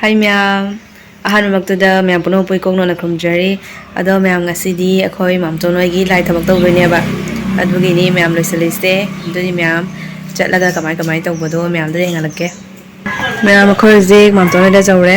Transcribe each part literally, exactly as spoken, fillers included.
ꯍꯥꯏ ꯃꯌꯥꯝ, ꯑꯍꯥꯟꯕꯃꯛꯇꯗ ꯃꯌꯥꯝ ꯄꯨꯝꯅꯃꯛꯄꯨ ꯏꯀꯣꯛ ꯅꯣꯟꯅ ꯈꯨꯔꯨꯝꯖꯔꯤ꯫ ꯑꯗꯣ ꯃꯌꯥꯝ, ꯉꯁꯤꯗꯤ ꯑꯩꯈꯣꯏ ꯃꯥꯝꯇꯣꯟ ꯍꯣꯏꯒꯤ ꯂꯥꯏ ꯊꯕꯛ ꯇꯧꯗꯣꯏꯅꯦꯕ, ꯑꯗꯨꯒꯤꯅꯤ ꯃꯌꯥꯝ ꯂꯣꯏꯁꯤꯜꯂꯤꯁꯦ꯫ ꯑꯗꯨꯗꯤ ꯃꯌꯥꯝ ꯆꯠꯂꯒ ꯀꯃꯥꯏ ꯀꯃꯥꯏ ꯇꯧꯕꯗꯣ ꯃꯌꯥꯝꯗ ꯌꯦꯡꯍꯜꯂꯛꯀꯦ꯫ ꯃꯌꯥꯝ, ꯑꯩꯈꯣꯏ ꯍꯧꯖꯤꯛ ꯃꯥꯝꯇꯣꯟ ꯍꯣꯏꯗ ꯌꯧꯔꯦ꯫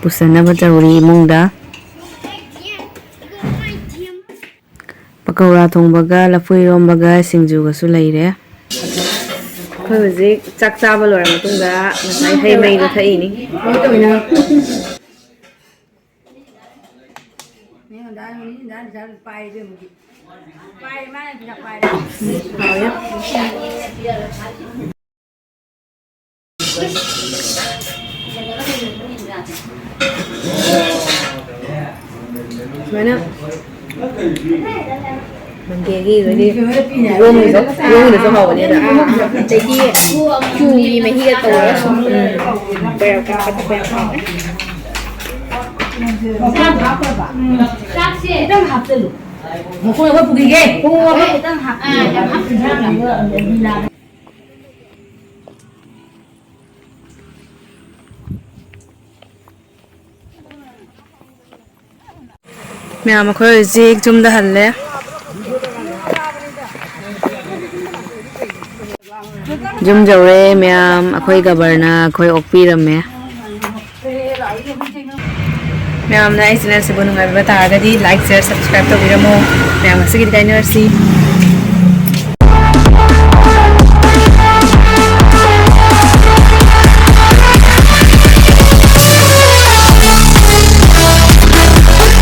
ꯄꯨꯁꯟꯅꯕ ꯇꯧꯔꯤ ꯏꯃꯨꯡꯗ꯫ ꯄꯀꯧꯔꯥ ꯊꯣꯡꯕꯒ ꯂꯐꯨ ꯏꯔꯣꯝꯕꯒ ꯁꯤꯡꯖꯨꯒꯁꯨ ꯂꯩꯔꯦ꯫ ꯑꯩꯈꯣꯏ ꯍꯧꯖꯤꯛ ꯆꯥꯛ ꯆꯥꯕ ꯂꯣꯏꯔ ꯃꯇꯨꯡꯗ ꯉꯁꯥꯏ ꯍꯩ ꯃꯍꯤꯗꯣ ꯊꯛꯏꯅꯤ꯫ ꯁꯨꯃꯥꯏꯅ ꯃꯪꯒꯦꯒꯤ ꯑꯩꯈꯣꯏꯒꯤ ꯏꯔꯣꯝꯕꯗꯣ, ꯏꯔꯣꯝꯕꯗꯁꯨ ꯍꯥꯎꯕꯅꯦ ꯑꯗ꯫ ꯑꯗꯒꯤ ꯆꯨꯒꯤ ꯃꯍꯤꯒ ꯇꯧꯔꯒ ꯁꯨꯝ, ꯎꯝ, ꯕꯣꯔꯥ ꯀꯥꯞꯄ ꯊꯛꯄ ꯌꯥꯝ ꯍꯥꯎꯋꯦ꯫ ꯆꯥꯛꯁꯦ ꯈꯤꯇꯪ ꯍꯥꯞꯆꯜꯂꯨ꯫ ꯃꯈꯣꯡ ꯑꯃ ꯄꯨꯈꯤꯒꯦ꯫ ꯈꯤꯇꯪ ꯍꯥꯞꯄꯤꯌꯨ꯫ ꯃꯌꯥꯝ, ꯑꯩꯈꯣꯏ ꯍꯧꯖꯤꯛ ꯌꯨꯝꯗ ꯍꯜꯂꯦ꯫ ꯌꯨꯝ ꯌꯧꯔꯦ ꯃꯌꯥꯝ, ꯑꯩꯈꯣꯏ ꯒꯕꯔꯅ ꯑꯩꯈꯣꯏ ꯑꯣꯛꯄꯤꯔꯝꯃꯦ꯫ ꯃꯌꯥꯝꯅ ꯑꯩ ꯆꯦꯅꯦꯜꯁꯤꯕꯨ ꯅꯨꯡꯉꯥꯏꯕꯤꯕ ꯇꯥꯔꯒꯗꯤ like, share, subscribe ꯇꯧꯕꯤꯔꯝꯃꯣ꯫ ꯃꯌꯥꯝ, ꯉꯁꯤꯒꯤꯗꯤ ꯀꯥꯏꯅꯔꯁꯤ꯫